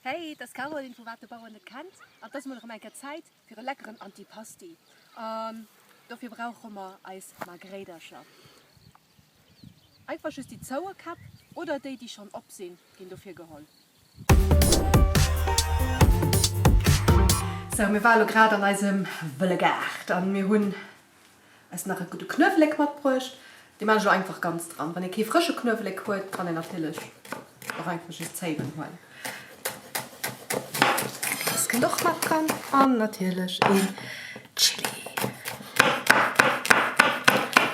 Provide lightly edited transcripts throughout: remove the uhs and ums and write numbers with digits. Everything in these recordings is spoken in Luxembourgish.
Hey, et ass d'Caroline vu Wat de Bauer net kennt an et ass mol erëm eng Kéier Zäit fir e leckeren Antipasti. An dofir brauche mer eis Margréidercher. Einfach just déi zoue Käpp oder déi, déi schonn op sinn, ginn dofir geholl. Sou, mir ware lo grad an eisem wëlle Gaart an mir hunn eis nach e gudde Knuewelek matbruecht. Dee maan ech elo einfach ganz dran. Wann ee kee frësche Knuewelek huet, kann een natierlech och einfach just Zéiwen huelen. Dës kënnt och mat dran an natierlech een Chili.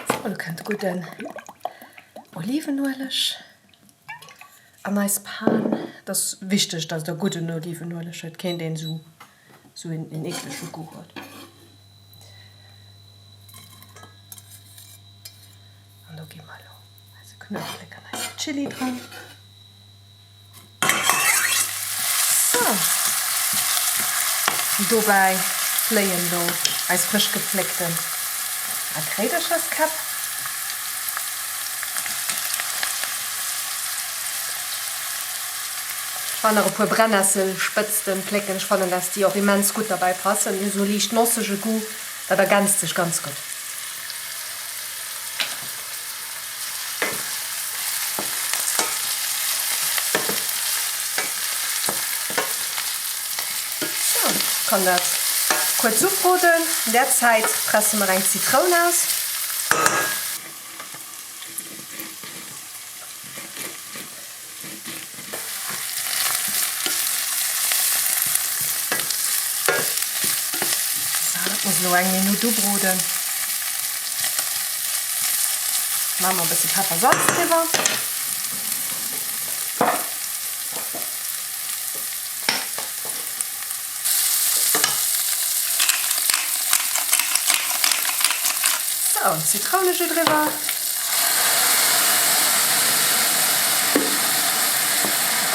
Sou, elo kënnt gudden Olivenueleg an eis Pan. Et ass wichteg, dass der gudden Olivenueleg huet, keen deen esou sou een eklege Goût huet. An do gi mer elo eise Knuewelek an eise Chili dran. Sou, an dobäi fléien elo eis frësch gepfléckten Makréidercherskäpp. Ech nach e puer Brennnesselspëtzten plécken, ech fannen dass déi och immens gutt derbäi passen, déi hu sou e liicht nossege Goût, dat ergänzt sech ganz gutt. Sou, kann dat kuerz ubroden, an där Zäit presse mer eng Zitroun aus. Sou, dat muss elo eng Minutt ubroden. Maache mer e bësse Peffer, Salz driwwer. Sou, Zitrounejus driwwer.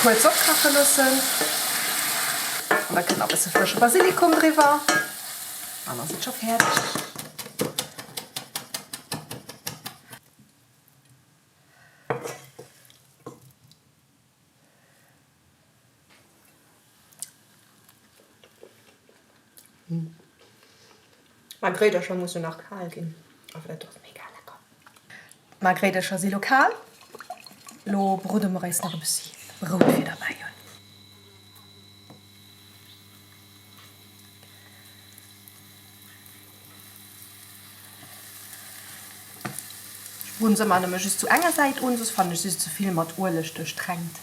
Kuerz opkache loossen. An da kënnt nach e bësse frësche Basilikum driwwer. An ass et scho fäerdeg. D'Margréidercher mussen nach kal ginn, awer dat do ass mega lecker. D'Margréidercher si lo kal, lo brode mer eis nach e bëssi Brout fir derbäi un. Ech broden se ëmmer nëmme just zu enger Säit un, soss fannen ech si ze vill mat Ueleg duerchtränkt.